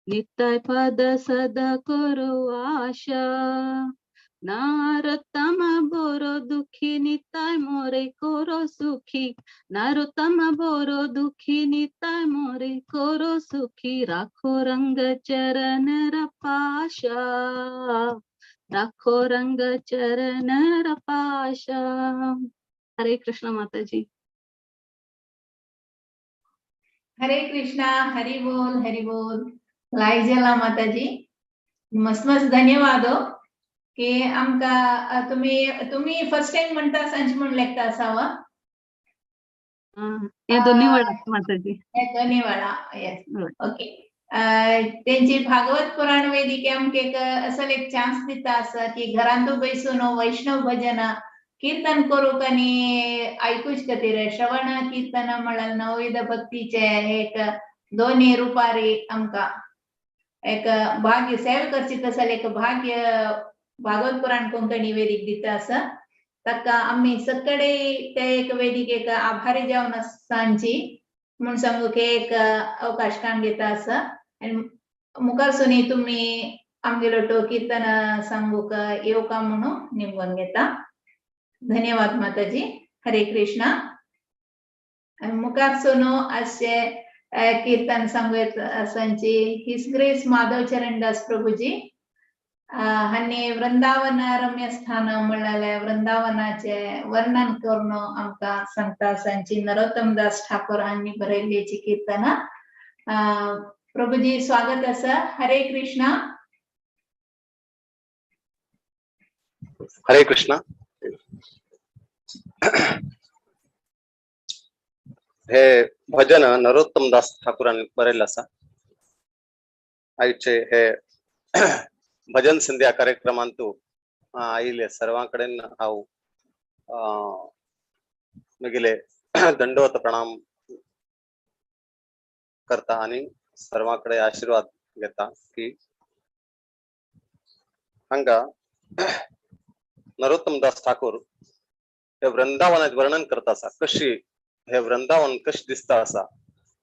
निताय पद सदा करो आशा। नारोत्तम बोरो दुखी निताय मोरे कोरो सुखी नारोत्तम बोरो दुखी निताय मोरे कोरो सुखी। राखो रंग चरण रपाशा राखो रंग चरण रपाशा। हरे कृष्ण माता जी। हरे कृष्णा हरि बोल हरि बोल। लाईक जाला माताजी मस्त मस्त धन्यवाद हो की आमका तुम्ही तुम्ही फर्स्ट टाइम म्हणता सांज म्हण लेखता असावा। हे दोन्ही वेळा माताजी हे दोन्ही वेळा येस ओके। तेंची भागवत पुराण वेदिके आमकां एक असो एक चान्स दिता आसा की घरांतू बैसून वैष्णव भजन कीर्तन करूंक आनी आयकूच खातीर श्रवण कीर्तन म्हळ्यार नवविध भक्तीचे एक दोन्ही रुपारी आमकां एक भाग्य सेवा करची तसले एक भाग्य भागवत पुराण कोंकणी वेदीक दिता आसा। ताका आमी सगळे ते एक वेदिकेक आभारी जावन आसांची म्हूण सांगूंक एक अवकाश काण घेता आसा। आनी मुखार सुनी तुमी आमगेलो तो कीर्तन सांगूंक येवका म्हणून निमगून घेता। धन्यवाद माताजी। हरे कृष्णा। मुखार सुनो अशें कीर्तन सांगू येत आसांची his grace Madhav Charandas Prabhuji हांणी वृंदावन रम्य स्थान म्हणल्यार वृंदावनाचे वर्णन करून आमकां सांगता आसांची नरोत्तम दास ठाकूर हांणी बरयल्लीची कीर्तनां। प्रभुजी स्वागत आसा। हरे कृष्णा। हरे कृष्णा। हे भजन नरोत्तम दास ठाकूरान बरयल्लें आसा। आयचे हे भजन संध्या कार्यक्रमांतू आयिल्ले सर्वां कडेन हांव म्हगेले दंडवत प्रणाम करता आनी सर्वां कडेन आशिर्वाद घेता की हांगा नरोत्तम दास ठाकूर हे वृंदावनाचें वर्णन करता आसा, कशी हे वृंदावन कशें दिसता आसा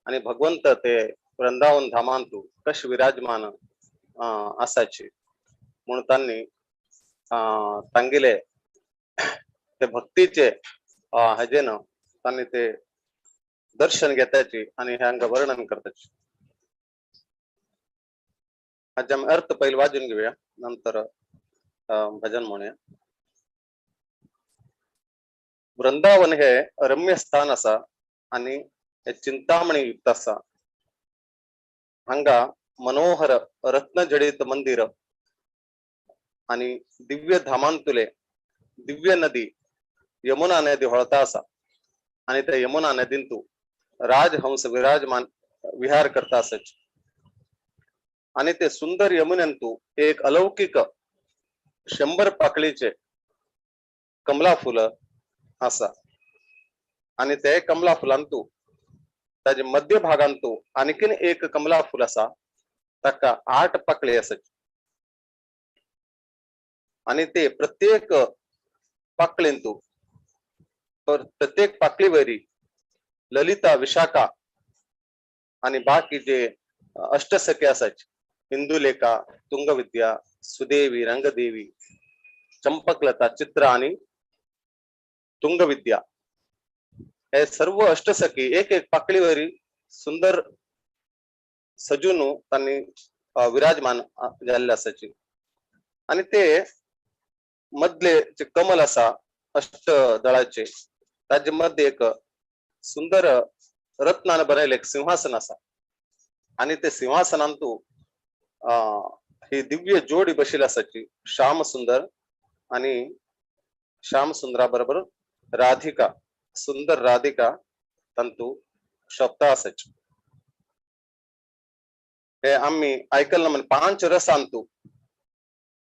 आनी भगवंत ते वृंदावन धामांतू कशें विराजमान आसाची म्हूण तांणी तांगेले ते भक्तीचे हाजेन तांणी ते दर्शन घेताची आनी हांगा वर्णन करताची। आज आमी अर्थ पयलीं वाजून घेवया नंतर भजन म्हणूया। वृंदावन हे रम्य स्थान आसा आनी हे चिंतामणी युक्त आसा। हांगा मनोहर रत्नजडित मंदिर आनी दिव्य धामांतुले दिव्य नदी यमुना नदी व्हांवता आसा आनी त्या यमुना नदींतू राजहंस विराजमान विहार करता आसाची। आणि ते सुंदर यमुनेंतू एक अलौकिक 100 पाकळीचे कमला फुलं आसा आणि ते कमला फुलांतू ताजे मध्य भागांतू आणखीन एक कमला फुल आसा ताका 8 पाकळी आसात आणि ते प्रत्येक पाकळेंतू प्रत्येक पाकळीवरी ललिता विशाखा आणि बाकी जे अष्टसखे असायचे इंदुलेखा तुंगविद्या सुदेवी रंगदेवी चंपकलता चित्र आणि तुंगविद्या हे सर्व अष्टसखी एक एक पाकळीवरी सुंदर सजून त्यांनी विराजमान जाल्ले असायचे. आणि ते मधले जे कमल असा अष्ट दळाचे ताजे मध्ये एक सुंदर रत्नान बनयले एक सिंहासन असा आणि ते सिंहासनांतू ही दिव्य जोडी बशील असायची श्याम सुंदर आणि श्याम सुंदरा बरोबर राधिका सुंदर राधिका तंतू शब्द असायचे. हे आम्ही ऐकलं म्हणजे 5 रसांतू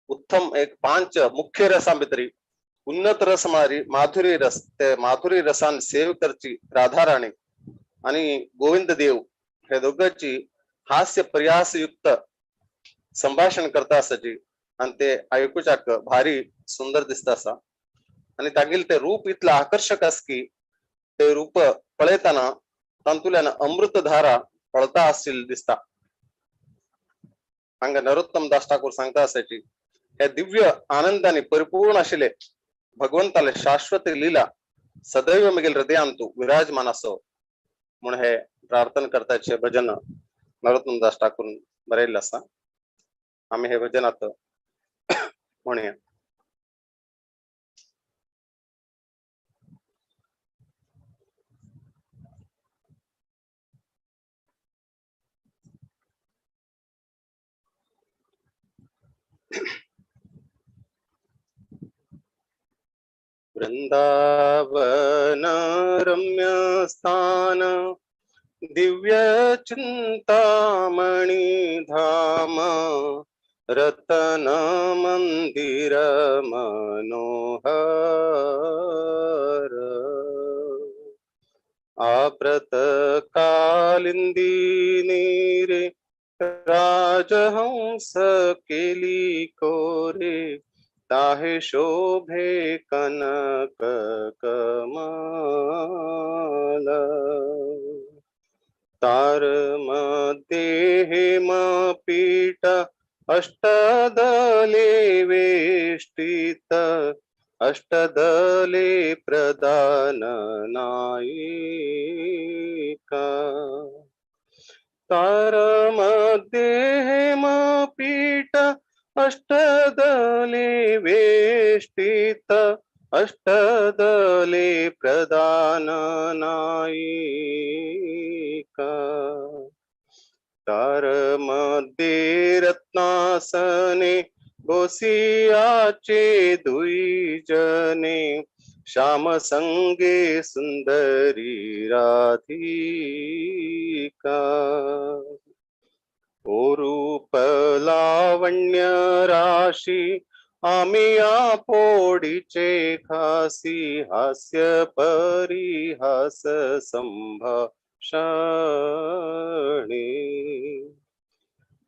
उत्तम एक 5 मुख्य रसां भितरी उन्नत रस मारी माधुरी रस ते माधुरी रसान सेव करची राधाराणी आणि गोविंद देव हे दोघांची हास्य प्रयास युक्त संभाषण करता असायची आणि ते ऐकूचाक भारी सुंदर दिसता असा. आणि तागेल ते रूप इतलं आकर्षक आस की ते रूप पळयतना तांतुल्यान अमृतधारा पळता आशिल्ली दिसता. हांगा नरोत्तम दास ठाकूर सांगता असायची हे दिव्य आनंदाने परिपूर्ण आशिल्ले भगवंताले शाश्वत लीला सदैव मगेल हृदयांतु विराजमान असो म्हूण हे प्रार्थना करताचे भजन नरोत्तम दास ठाकूर बरयल्लें आसा. आमी हे भजन आतां म्हणया. वृंदावन रम्य स्थान दिव्य चिंतामणि धाम रतन मंदिर मनोहर आप्रत कालिंदी नीरे राजहंस केली कोरे ताहे शोभे कनक कमाल तार मध्ये हेम पीठ अष्टदले वेष्टित अष्टदले प्रदान नायिका तार मध्ये हेम पीठ अष्टदले वेष्टित अष्टदले प्रदान नायिका तार मध्ये रत्नासने बोसियाचे दुई जने श्याम संगे सुंदरी राधिका ओ रूप लावण्य राशी आमिया पोडीचे खासी हास्य परिहास संभाषणे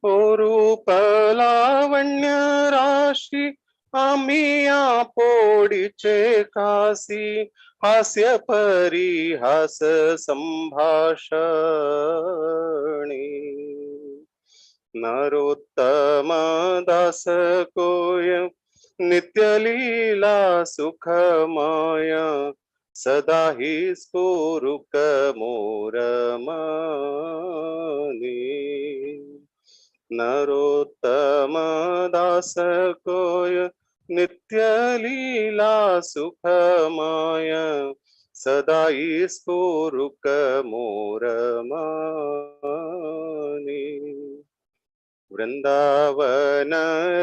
ओ रूप लावण्य राशी आमिया पोडीचे खासी हास्य परिहास संभाषणे नरोत्तम दास कोय नित्य लीला सुखमय सदा ही स्फुरुक मोर मनी नरोत्तम दास कोय नित्य लीला सुखमय सदा ही स्फुरुक मोर मनी वृंदावन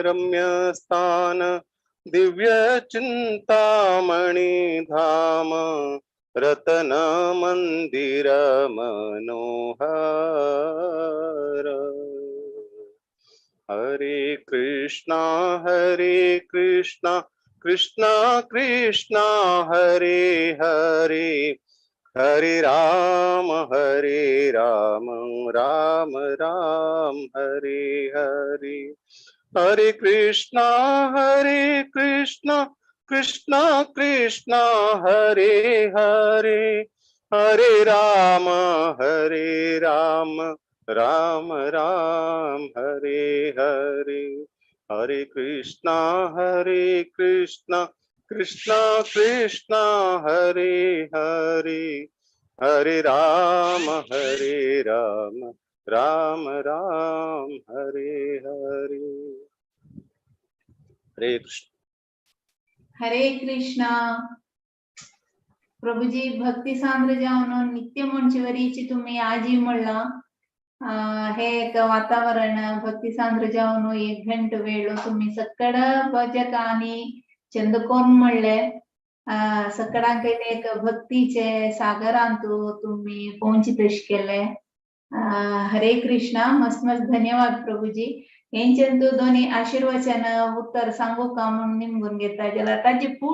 रम्य स्थान दिव्य चिंतामणि धाम रतन मंदिर Manohar. Hare Krishna Hare Krishna Krishna Krishna Hare Hare Hare Ram Hare Ram Ram Ram Hare Hare Hare Krishna Hare Krishna Krishna Krishna Hare Hare Hare Ram Hare Ram Ram Ram Hare Hare Hare Krishna Hare Krishna Krishna Krishna Hare Hare Hare Ram Hare Ram Ram Ram Hare Hare Hare Krishna. Hare Krishna. Prabhuji भक्ती सांद्र जावन नित्य म्हणचे वरीची तुम्ही आजी म्हणला हे एक वातावरण भक्ती सांद्र जावन एक घंट वेळ तुम्ही सक्कड भजक आणि चंदकोन म्हणले सकडांक एक भक्तीचे सागरांतू तुम्ही पोंचितश केले. हरे कृष्णा. मस्त मस्त धन्यवाद प्रभूजी. हेंचेंतू दोन्ही आशीर्वचन उत्तर सांगू का म्हणून निमगून घेता जाल्यार ताजी पुढे